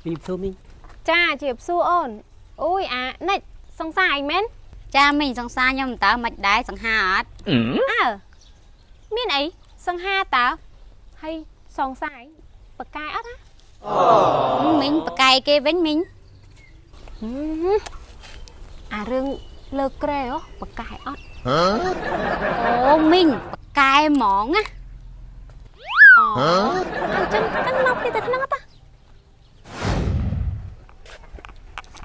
មីសួរមីង ចាជៀបសួរអូនអូយអានិចសង្សារឯងមែន ចាមីងសង្សារខ្ញុំតើមិនដែរសង្ហាអត់ អើមានអីសង្ហាតើហើយសង្សារឯងបកែអត់ណា មីងបកែគេវិញមីង អារឿងលើក្រែហ៎បកែអត់ អូមីងបកែហ្មងណា អូអញ្ចឹងទាំងមកពីទៅក្នុងតា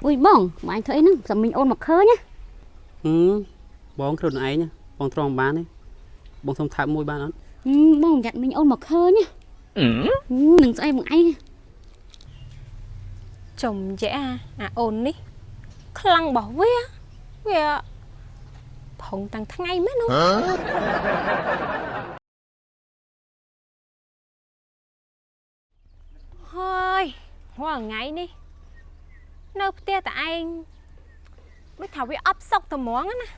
អុយបងមកអញធ្វើអីហ្នឹងសាមីងអូនមកឃើញណា ហឹមបងខ្លួនឯងបងទ្រាំបានទេបងសុំថើបមួយបានអត់ បងយ៉ាត់មីងអូនមកឃើញណានឹងស្អីបងឯង ចំយ៉ាអាអូននេះខ្លាំងរបស់វាវាប្រងតាំងថ្ងៃមែននោះហើយរាល់ថ្ងៃនេះនៅផ្ទះតែឯងដូចថាវាអប់សុកតែហ្មងណា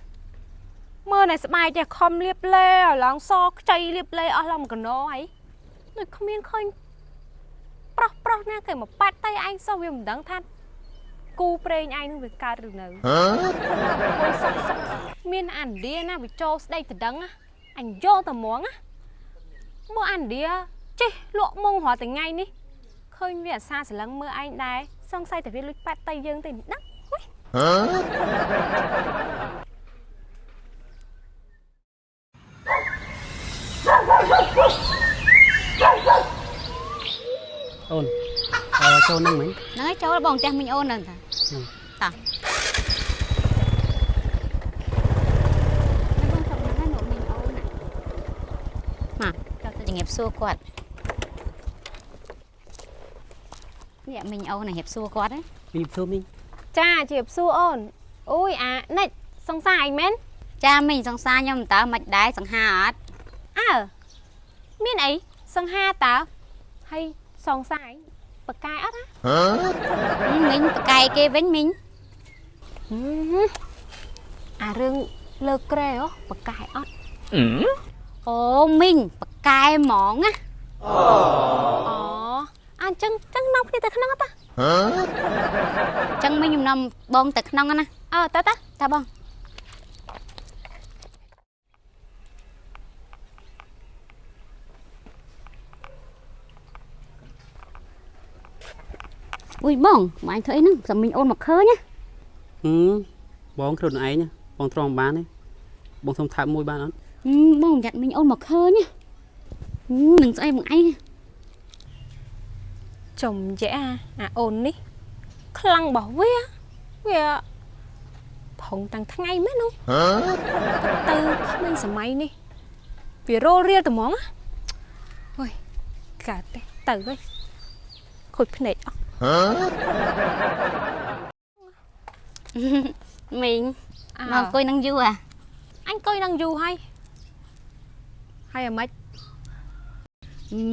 មើលណែស្បែកចេះខំលៀបលេឲ្យឡើងសខ្ចីលៀបលេអស់ឡើងមកកណោហើយដូចគ្មានឃើញប្រុសប្រុសណាគេមកប៉ាត់តែឯងសោះវាមិនដឹងថាគូប្រេងឯងនឹងវាកើតឬនៅអូយសុកសុកមានអានឌាណាវាចូលស្ដីតដឹងអញយកតែហ្មងណាមើលអានឌាចេះលក់មុងរាល់ថ្ងៃនេះឃើញវាអាសាស្រឡឹងមើលឯងដែរសង្ស័យតែវាលួចប៉ាត់តែយើងទេមិនដឹង អូនអឺចូលនឹងមិញ ហ្នឹងហើយចូលបងផ្ទះមីងអូនហ្នឹងតាតាបងសុំហ្នឹងហើយមីងអូនណាមកចូលទៅជំរាបសួរគាត់នេះមីងអូនណារៀបសួរគាត់ណា មីសួរមីង ចាជៀបសួរអូនអូយអានិចសង្សារឯងមែន ចាមីងសង្សារខ្ញុំតើមិនដែរសង្ហាអត់ អើមានអីសង្ហាតើហើយសង្សារឯងបកែអត់ណា មីងបកែគេវិញមីង អារឿងលើក្រែហ៎បកែអត់ អូមីងបកែហ្មងណា អូអញ្ចឹងចឹងនាំគ្នាទៅក្នុងតា ចឹងមីងខ្ញុំនាំបងទៅក្នុងណា អើតើតា តាបងអុយបងមកអញធ្វើអីហ្នឹងសាមីងអូនមកឃើញណា ហឹមបងខ្លួនឯងបងទ្រាំបានទេបងសុំថើបមួយបានអត់ បងយ៉ាត់មីងអូនមកឃើញណានឹងស្អីបងឯង ចំយ៉ាអាអូននេះខ្លាំងរបស់វាវាប្រងតាំងថ្ងៃមែននោះទៅក្មេងសម័យនេះវារលរៀលតែហ្មងណាអូយកើតទេទៅហើយខូចភ្នែកអស់ មីងមកអង្គុយនឹងយូរអា អញអង្គុយនឹងយូរហើយហើយអាម៉េច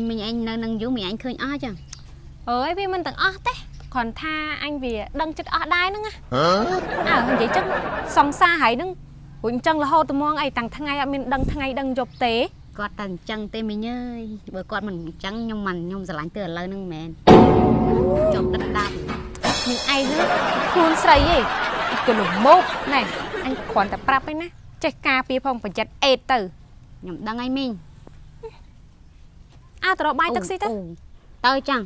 មីងឯងនៅនឹងយូរមីងឯងឃើញអស់ចឹង អើយវាមិនទាំងអស់ទេគ្រាន់ថាអញវាដឹងចិត្តអស់ដែរហ្នឹងណាអើនិយាយចឹងសង្សារហើយហ្នឹងរួចអញ្ចឹងរហូតត្មងអីតាំងថ្ងៃអត់មានដឹងថ្ងៃដឹងយប់ទេ គាត់តែអញ្ចឹងទេមីងអើយបើគាត់មិនអញ្ចឹងខ្ញុំមិនខ្ញុំស្រឡាញ់ទៅឥឡូវហ្នឹងមែនចប់ដិតដាប់ នឹងឯងហ្នឹងខ្លួនស្រីឯងគឺលមោកណែអញគ្រាន់តែប្រាប់ឯណាចេះការពារផងប្រយ័ត្នអេតទៅ ខ្ញុំដឹងហើយមីង អើទៅរកបាយទឹកស៊ីទៅ ទៅចឹង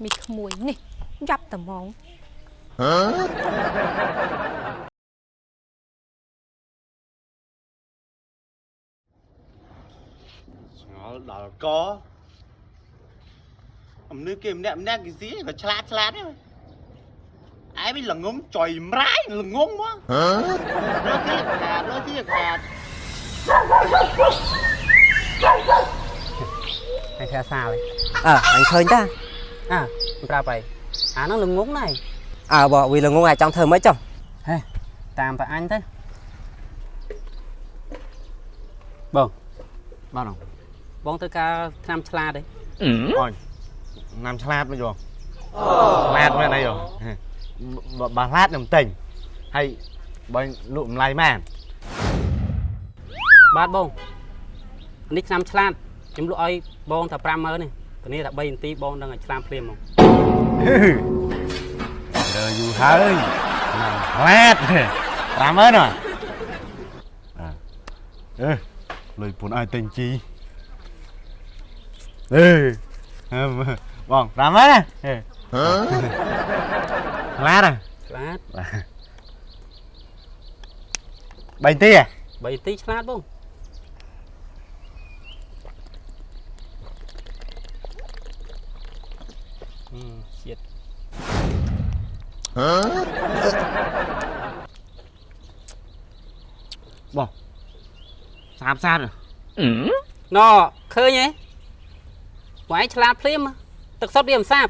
មីក្មួយនេះយ៉ាប់ត្មង ឆ្ងល់ដល់កអំនឿគេម្នាក់ម្នាក់គេស៊ីក៏ឆ្លាតឆ្លាតដែរឯងវិញល្ងងចុយម្រាយល្ងងហ្មងរកស៊ីខាតរកស៊ីខាត ឯងធ្វើអាសាហើយ អើអញឃើញតា អើប្រាប់ឯងអាហ្នឹងល្ងងណាស់ អើបើវាល្ងងឯងចង់ធ្វើម៉េចចុះ ហេតាមតែអញទៅបង បាទ បងទៅការឆ្នាំឆ្លាតទេ អូនណាំឆ្លាតមកយកឆ្លាតមែនអីយោបើឆ្លាតខ្ញុំទិញហើយបើលក់តម្លៃម៉ាន បាទបងនេះឆ្នាំឆ្លាត ខ្ញុំលក់ឲ្យបងតែ50000នេះធានាថា3នាទីបងនឹងឲ្យឆ្លាមភ្លាមហ្មង រើយូរហើយណាំផ្លែត50000ហ៎អេលុយពុនឲ្យទិញជីអេបង50000ណាផ្លែត ឆ្លាត 3នាទីហ៎ 3នាទីឆ្លាតបងជាតិ បងសាបសាប ណឃើញទេបងឯងឆ្លាតភ្លាមទឹកសុទ្ធវាមិនសាប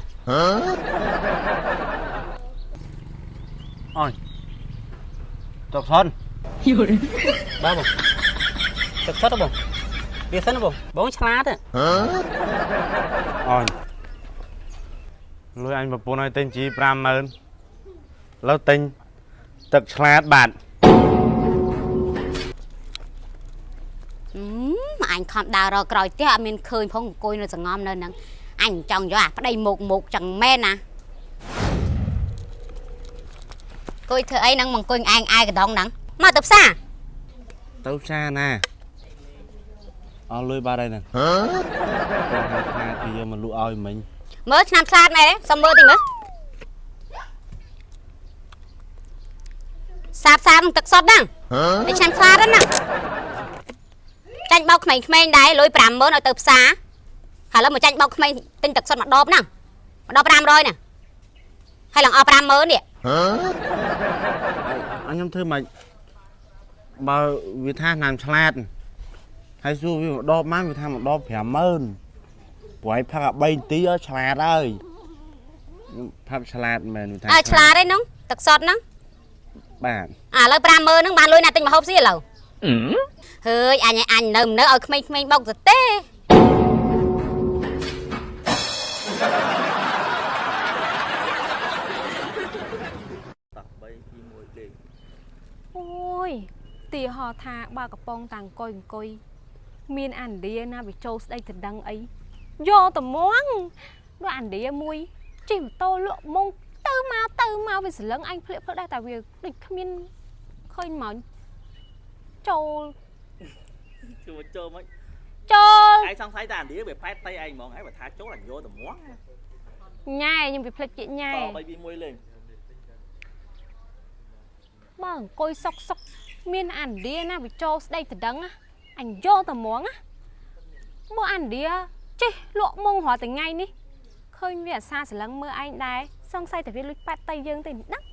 អើយទឹកសុទ្ធ បាទបងទឹកសុទ្ធហ៎បងវាសិនហ៎បងបងឆ្លាតហ៎ អើយលុយអញប្រពន្ធឲ្យទិញជី50000លើទិញទឹកឆ្លាតបាទ អញខំដើររកក្រោយផ្ទះអត់មានឃើញផងអង្គុយនៅសងំនៅហ្នឹងអញចង់យកអាប្តីមុកមុកចឹងមែនណាអង្គុយធ្វើអីហ្នឹងមកអង្គុយឯងឯកដងហ្នឹងមកទៅផ្សារ ទៅផ្សារណាអស់លុយបាត់ហើយហ្នឹងទៅហាងឆ្លាតគេយកមកលក់ឲ្យមិញ មើលឆ្នាំឆ្លាតមែនទេសុំមើលតិចមើលសាបសាបនឹងទឹកសុទ្ធហ្នឹងតែឆ្នាំឆ្លាតហ្នឹងណាចាញ់បោកក្មេងៗដែរលុយ50000ឲ្យទៅផ្សារហើយឥឡូវមកចាញ់បោកក្មេងទិញទឹកសុទ្ធមួយដបហ្នឹងមួយដប500ហ្នឹងហើយឡើងអស់50000នេះ អញខ្ញុំធ្វើម៉េចបើវាថាឆ្នាំឆ្លាតហើយសួរវាមួយដបម៉ានវាថាមួយដប50000ព្រោះឯងផឹកអា3នាទីឲ្យឆ្លាតហើយខ្ញុំផឹកឆ្លាតមែនវាថា អើឆ្លាតឯហ្នឹងទឹកសុទ្ធហ្នឹង បាទ អាឥឡូវ50000ហ្នឹងបានលុយណាទិញម្ហូបស៊ីឥឡូវហើយអញឲ្យអញនៅមិននៅឲ្យក្មេងៗបោកទៅទេ អូយទីហោថាបើកំប៉ុងតាអង្គុយអង្គុយមានអានឌាណាវាចូលស្ដីដណ្ដឹងអីយកត្មងដូចអានឌាមួយជិះម៉ូតូលក់មុងទៅមកទៅមកវាស្រលឹងអញភ្លាក់ភ្លឹកដែរតែវាដូចគ្មានឃើញមកចូល ចូលចូលមក ចូល ឯងសង្ស័យតែអានឌីវាប៉ែតតៃឯងហ្មងឯងបើថាចូលអញយកតែហ្មង ញ៉ែខ្ញុំវាភ្លេចជាញ៉ែ ត3 2 1លេង បើអង្គុយសុកសុកមានអានឌាណាវាចូលស្ដីដណ្ដឹងណាអញយកត្មងណាមកអានឌាចេះលក់មុងរាល់ថ្ងៃនេះឃើញវាអាសាស្រលឹងមើលឯងដែរសង្ស័យតែវាលួចប៉ែតតៃយើងទេមិនដឹង